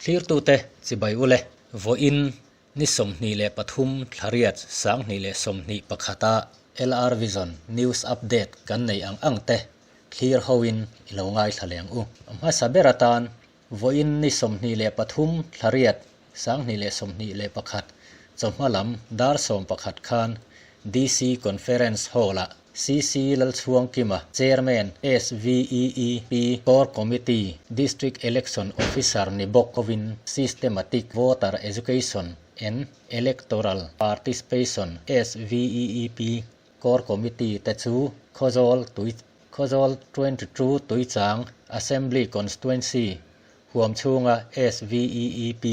Thlirtute chibai ule, vawiin ni 23 thlariat 2021 a LR Vision News Update kan nei ang ang te thlir hoin i lo ngaithla leng u. Hmasa ber atan vawiin ni 23 thlariat 2021 chawhma lam dar 11 khan DC Conference Hall-ah CC Lalchhuangkima, Chairman, SVEEP Core Committee, District Election Officer ni bawk kovin Systematic Voter Education and Electoral Participation, SVEEP, Core Committee te chu Khawzawl tui Khawzawl 22 Tuichang Assembly Constituency huam chhunga SVEEP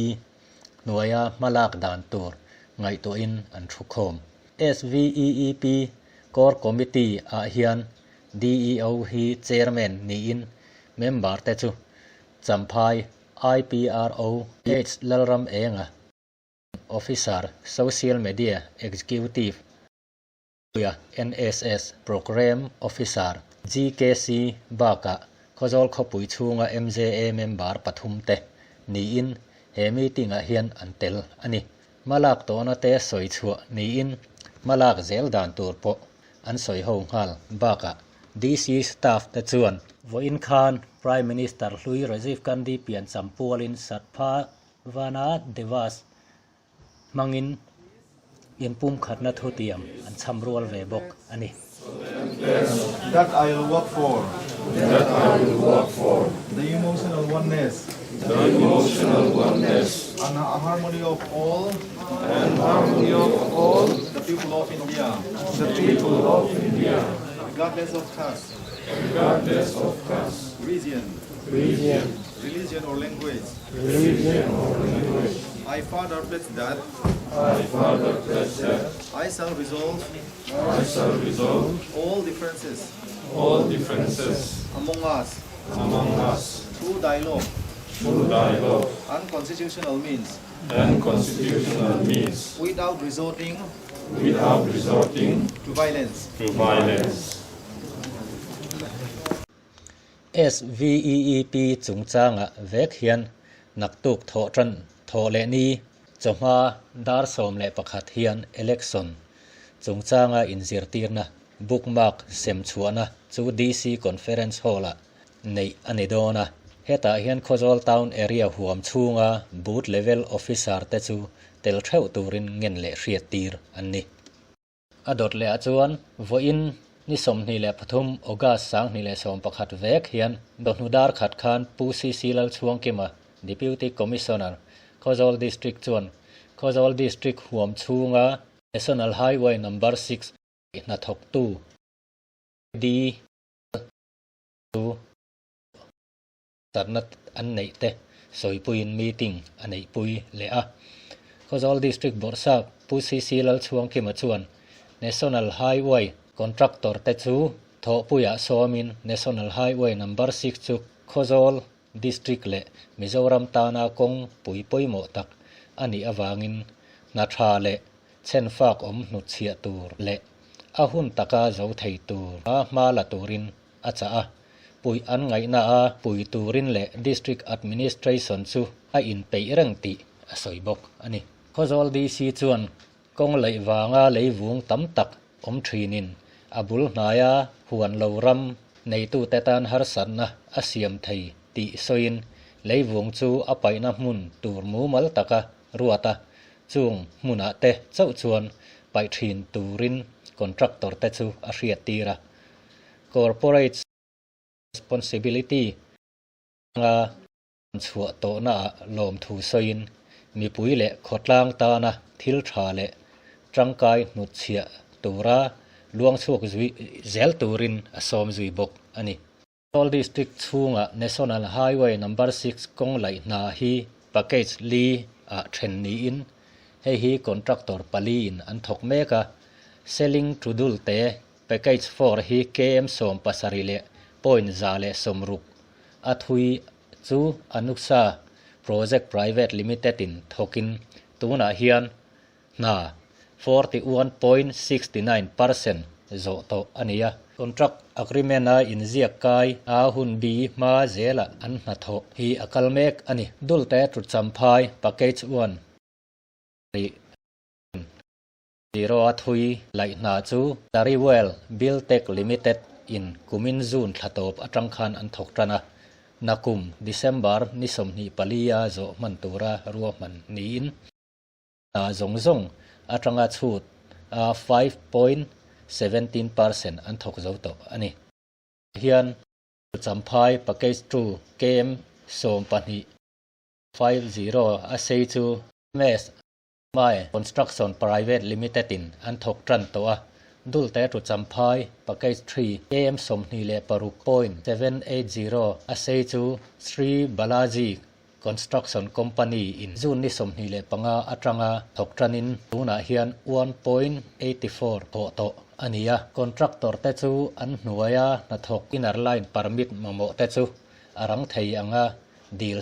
hnuaia hmalak dan tur ngaihtuahin an thu khawm. SVEEP Core Committee ah hian DEO hi Chairman niin member te chu Champhai IPRO H Lalram Enga, Officer, Social Media Executive, Puia NSS Programme Officer GKC bakah Khawzawl khawpui chhunga MJA member pathum te niin he meeting-ah hian an tel a ni. Hmalak tawhna te sawi chhuah niin hmalak zel dan tur pawh an sawi ho nghal bakah DC staff te chuan Vawiin khan Prime Minister hlui Rajiv Gandhi piancham pualin Sadbhavana Divas hmangin inpumkhatna thutiam an chham rual ve bawk a ni. That I will work for. That I will work for. The emotional oneness. The emotional oneness. And harmony of all. And harmony of all. The people of India. The people of India. Regardless of caste. Regardless of caste. Region. Region. Religion or language. Religion or language. I further pledge that. I further pledge that. I shall resolve. I shall resolve. All differences. All differences. Among us. Among us. Through dialogue. Through dialogue. And constitutional means. And constitutional means. Without resorting. Without resorting. To violence. To violence. SVEEP chungchanga vek hian naktuk thawh tan thawh leh ni chawhma dar 11 hian election chungchanga inzirtirna bookmark sem chhuahna chu DC Conference Hall-ah neih a ni dawn a. Hetah hian Khawzawl Town Area huam chhunga Booth Level Officer te chu tel theuh turin ngen leh hriat tir an ni. A dawt leh ah chuan vawiin ni 23 August 2011 vek hian dawhnu dar khat khan Pu CC Lalchhuangkima, Deputy Commissioner, Khawzawl District chuan Khawzawl District huam chhunga National Highway Number 6 hnathawktu D chu Tarna an neih te sawipuiin meeting a neihpui leh a. Khawzawl District Bawrhsap Pu CC Lalchhuangkima chuan National Highway Contractor te chu thawhpuiah sawmin National Highway Number 6 chu Khawzawl District leh Mizoram tana kawng pui pawimawh tak a nih avangin hna tha leh chhenfak awm hnutchhiah tur leh a hun taka zo thei tur a hma la turin a chah a. Puih an ngaihna a pui turin leh District Administration chu a inpeih reng tih a sawi bawk a ni. Khawzawl DC chuan kawng laih vanga leivung tam tak awm thinin a bul hnaia huan lo ram neitute tan harsatna a siam thei tih sawiin leivung chu a paihna hmun tur mumal taka ruat a, chung hmunah te chauh chuan paih thin turin contractor te chu a hriattir a. Corporate Responsibility anga chhuah tawhnaah lawmthu sawiin mipui leh khawtlang tana thil tha leh tangkai hnutchhiah tura luangchhuak zui zel turin a sawm zui bawk a ni. Aizawl District chhunga National Highway Number 6 kawng laih hna hi package li ah then niin hei hi contractor pali in an thawk mek a, Selling Tudul te Package 4 hi KM 70 leh point 160 a thui chu Anuksha Project Private Limited in thawkin tunah hian hna 41.69% zawh tawh a ni a. Contract agreement a inziak kai a hun bi hma zelah an hnathawh hi a kal mek a ni. Dulte Tuchamphai Package 1 rih 0 a thui laih hna chu Dariwell Buildtech Limited in kumin June thla tawp atang khan an thawk tan a, nakum December ni 24 a zawh hman tura ruahman niin hna zawng zawng atanga chhut a 5.17% an thawk zo tawh a ni. Hian Champhai Package 2 KM 12 50 a sei chu MS Mae Construction Private Limited in an thawk tan tawh a, Dulte to Champhai Package 3 KM 26.780 a sei chu Sri Balaji Construction Company in June ni 25 atanga thawk tanin tunah hian 1.84 thawh tawh a ni a. Contractor te chu an hnuaia hnathawk inner line permit mamawh te chu a rang thei anga dil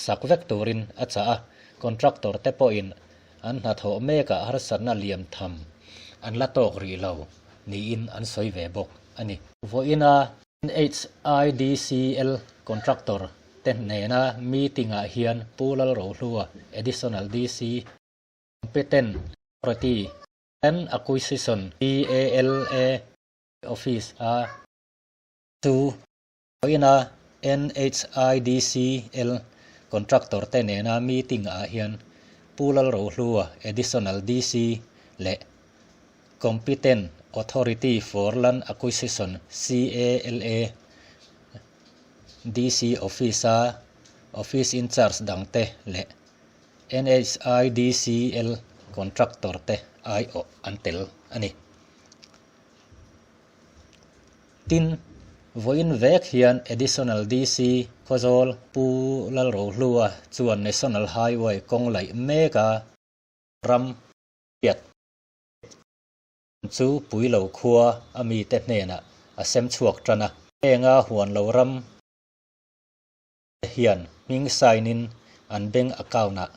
sak vek turin a chah a, contractor te pawhin an hnathawh mekah harsatna liam tham an la tawk rih lo niin an sawi ve bawk a ni. Vawiina NHIDCL contractor te hnena meeting ah hian Pu Lalrohlua, Additional DC, Competent Authority, Land Acquisition, PALA, Office a chu Vawiina NHIDCL contractor te nena meeting ah hian Pu Lalrohlua, Additional DC leh Competent Authority for Land Acquisition, CALA, DC Office a Office in-charge dangte leh NHIDCL contractor te aiawh an tel a ni. Tin, vawiin vek hian Additional DC Khawzawl Pu Lalrohlua chuan National Highway kawng laih meka ram piat chu Puilo khua a mite hnenah a sem chhuak tan a. Henga huan lo ram te hian hming sign-in an bank account-ah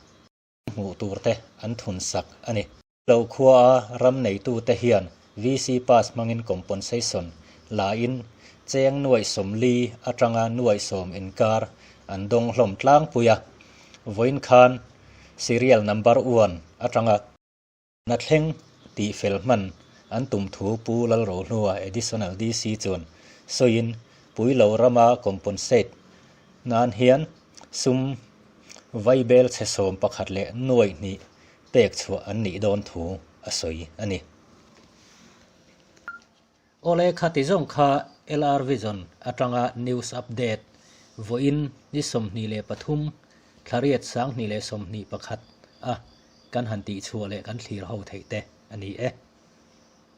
hmuh tur te an thun sak a ni. Lo khua a ram neitute hian VC pass hmangin compensation la in cheng nuaih 40 atanga nuaih 10 inkar an dawng hlawm tlangpui a. Vawiin khan serial number 1 atanga na thleng tih fel hman an tum thu Pu Lalrohlua Additional DC chuan sawiin Puilo rama compensate nan hian sum vaibel chhe 11 leh nuaih hnih pek chhuah an nih dawn thu a sawi a ni. Awle khati zawng kha LR Vision atanga news update vawiin ni 23 thla riat 2021 a kan han tih chhuah leh kan thlir ho theih te a ni e.